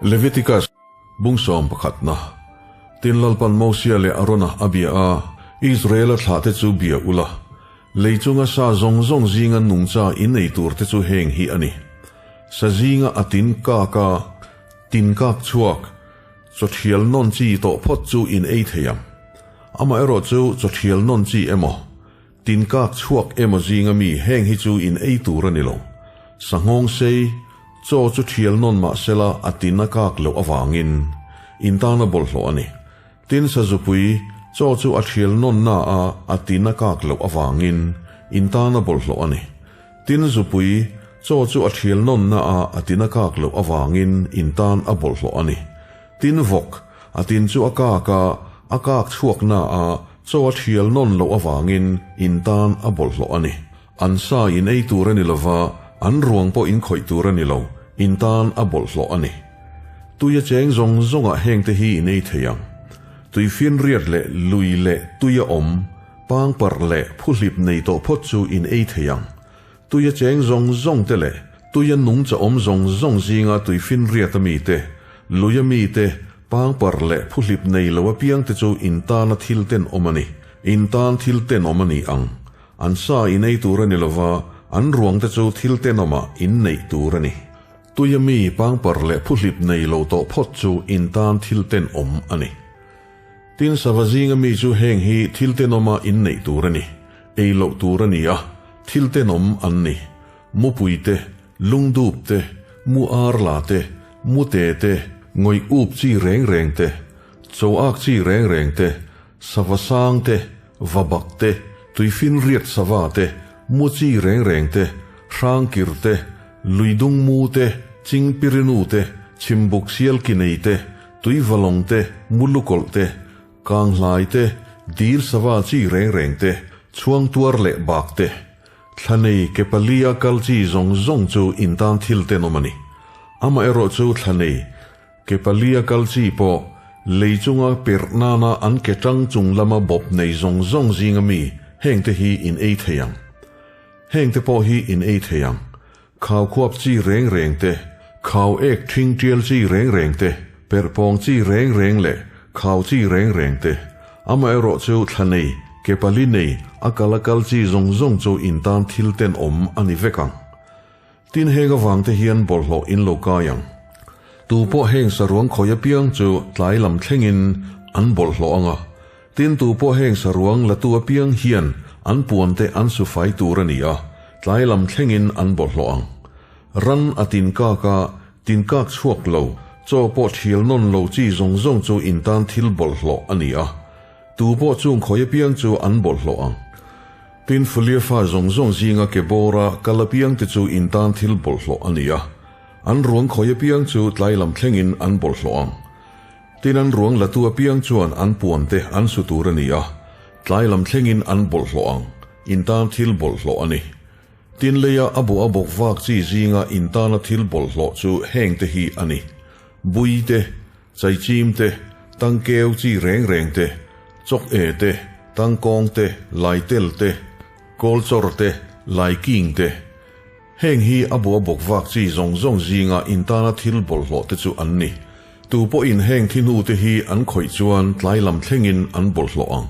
Leviticus bung sawm pakhatna Tin Lalpan Mosia leh Arona a bia a, Israela thlahte chu bia ula, lei chunga sa zawng zawng zinga nungcha in ei turte chu heng hi a ni. Sa zinga a tin kak a, tin kak chhuak, Chawthial nawn chi tawh phawt chu in ei thei ang. Amaherawh chu chawthial nawn chi emaw, tinkak chhuak emaw zinga mi heng hi chu in ei tur a ni lo. Sanghawng sei, chaw chu thial nawn mah sela a tin a kak loh avangin in tana bawlhhlawh a ni. Tin sazupui, chaw chu a thial nawn na a a tin a kak loh avangin in tana bawlhhlawh a ni. Tin zupui, chaw chu a thial nawn na a a tin a kak loh avangin in tan a bawlhhlawh a ni. Tin vawk, a tin chu a kak a, a kak chhuak na a chaw a thial nawn loh avangin in tan a bawlhhlawh a ni. An sa in ei tur a ni lova, an ruang pawh in khawih tur a ni lo, in tan a bawlhhlawh a ni. Tui a cheng zawng zawngah hengte hi in ei thei ang. Tui finriat leh lui leh tui a awm. Pangparh leh phuhlip nei tawh phawt chu in ei thei ang. Tui a cheng zawng zawng te leh tui a nungcha awm zawng zawng zinga tui finriat a mi te, lui a mi te, pangparh leh phuhlip nei lo apiang te chu in tana thil tenawm a ni. In tan thil tenawm a ni ang. An sa in ei tur a ni lova, an ruang te chu thil tenawmah in neih tur a ni. Tui a mi pangparh leh phuhlip nei lo tawh phawt chu in tan thil tenawm a ni. Tin, sava zinga mi chu heng hi thil tenawma inneih tur a ni, ei loh tur a ni a, thil tenawm an ni, mupui te, lungdup te, mu ar la te, mu te te, ngawih up chi reng reng te, cho ak chi reng reng te, sava sang te, vabak te, tuifinriat sava te, mu chi reng reng te, hrangkir te, luidung mu te, chingpirinu te, chhimbuk sial ki nei te, Tui valawng te, mulukawlh te, kanghlai te, dil sava chi reng reng te, chhuang tuar leh bak te, thlanei ke palia kal chi zawng zawng chu in tan thil tenawm a ni. Amaherawh chu thlanei ke palia kal chi pawh lei chunga perh nana an ke tang chung lama bawp nei zawng zawng zinga mi hengte hi in ei thei ang. Hengte pawh hi in ei thei ang. Khau khuap chi reng reng te, khau ek ṭhing ṭial chi reng reng te, perhpawng chi reng reng leh khau chi reng reng te, amaherawh chu thla nei, ke pali nei, a kal a kal chi zawng zawng chu in tan thil tenawm a ni vek ang. Tin heng avang te hian bawlhhlawh in lo kai ang. Tu pawh heng saruang khawi apiang chu tlai lam thlengin an bawlhhlawh ang a, Tin tu pawh heng saruang latu apiang hian an puante an su fai tur a ni a, tlai lam thlengin an bawlhhlawh ang. Ran a tin kak a, tin kak chhuak lo, chaw pawh thial nawn lo chi zawng zawng chu in tan thil bawlhhlawh a ni a, tu pawh chung khawi apiang chu an bawlhhlawh ang. Tin Fulia fa zawng zawng zinga ke bawra kal apiang te chu in tan thil bawlhhlawh a ni a, an ruang khawi apiang chu tlai lam thlengin an bawlhhlawh ang. Tin an ruang latu apiang chuan an puante an su tur a ni a, tlai lam thlengin an bawlhhlawh ang, in tan thil bawlhhlawh a ni. Tin leia a bawh a bawk vak chi zinga in tana thil bawlhhlawh chu hengte hi a ni, bui te, chaichim te, tangkeu chi reng reng te, chawk e te, tangkawng te, laitel te, kawlchawr te, laiking te. Heng hi a bua bawk vak chi zawng zawng zinga in tana thil bawlhhlawh te chu an ni. Tu pawhin heng thi hnu te hi an khawih chuan tlai lam thlengin an bawlhhlawh ang.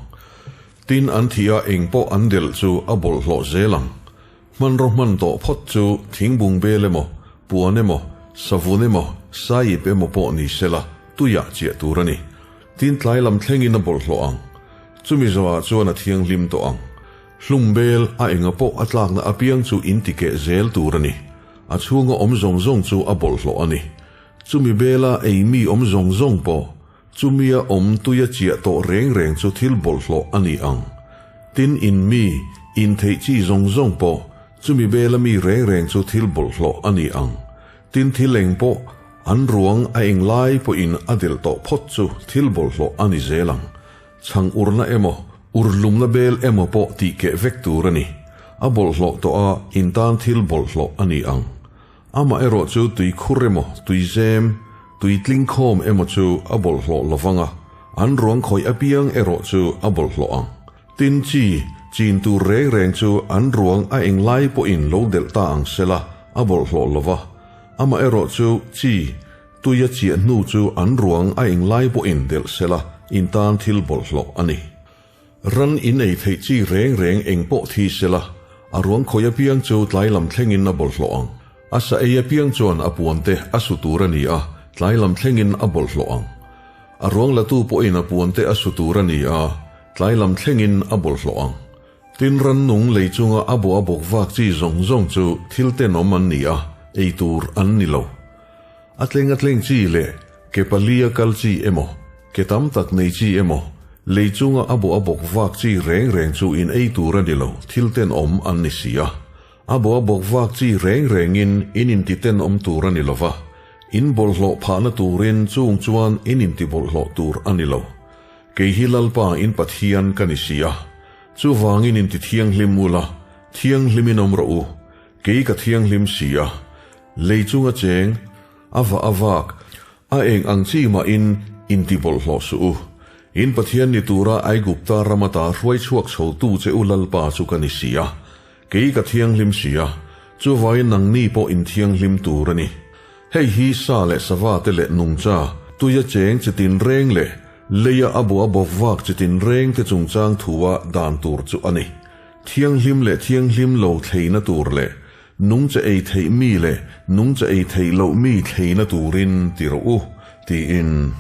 Tin an thih a eng pawh an delh chu a bawlhhlawh zel ang. Hmanraw hman tawh phawt chu thingbung bel emaw, puan emaw, savun emaw, saip emaw pawh ni sela tuiah chiah tur a ni. Tin tlai lam thlengin a bawlhhlawh ang. Chumi zawhah chuan a thianghlim tawh ang. Hlum bel a enga pawh a tlakna apiang chu in ti keh zel tur a ni. A chhunga awm zawng zawng chu a bawlhhlawh a ni. Chumi bela ei mi awm zawng zawng pawh, chumia awm tuia chiah tawh reng reng chu thil bawlhhlawh a ni ang. Tin in mi, in theih chi zawng zawng pawh, chumi bela mi reng reng chu thil bawlhhlawh a ni ang. Tin thil eng pawh, an ruang a eng lai pawhin a delh tawh phawt chu thil bawlhhlawh a ni zel ang. Chhang urna emaw, urlumna bel emaw pawh tih keh vek tur a ni. A bawlhhlawh tawh a, in tan thil bawlhhlawh a ni ang. Amah erawh chu tui khur emaw, tui zem, tui tling khawm emaw chu a bawlhhlawh lovang a, an ruang khawih apiang erawh chu a bawlhhlawh ang. Tin chi, chin tur reng reng chu an ruang a englai pawhin lo delh ta ang sela, a bawlhhlawh lova. Amah erawh chu chi. Tuia chiah hnu chu an ruang a englai pawhin delh sela in tan thil bawlhhlawh a ni. Ran in ei theih chi reng reng eng pawh thi sela, a ruang khawih apiang chu tlai lam thlengin a bawlhhlawh ang. A sa ei apiang chuan a puan te a su tur a ni a, tlai lam thlengin a bawlhhlawh ang. A ruang latu pawhin a puan te a su tur a ni a, tlai lam thlengin a bawlhhlawh ang. Tin rannung lei chunga a bawh a bawk vak chi zawng zawng chu thil tenawm an ni a, ei tur an ni lo. A tleng a tleng chi leh ke palia kal chi emaw, ke tam tak nei chi emaw, lei chunga a bawh a bawk vak chi reng reng chu in ei tur a ni lo, thil tenawm an ni si a. A bawh a bawk vak chi reng rengin in inti tenawm tur a ni lo va, in bawlhhlawh phahna turin chung chuan in inti bawlhhlawh tur a ni lo. Kei hi Lalpa in Pathian ka ni si a, chuvangin inti thianghlim ula, thianghlimin awm rawh u, kei ka thianghlim si a. Lei chunga cheng, a vah a vak, a eng ang chi mahin inti bawlhhlawh suh u. In Pathian ni tura Aigupta ram ata hruai chhuak chhotu che u Lalpa chu ka ni si a, kei ka thianghlim si a, chuvangin nangni pawh in thianghlim tur a ni. Hei hi sa leh sava te leh nungcha, tuia cheng chi tinreng leh leia a bua bawk vak chi tinreng te chungchang thua dan tur chu a ni. Thianghlim leh thianghlim lo thleina tur leh nungcha ei theih mi leh nungcha ei theih loh mi thleina turin ti rawh u, tiin.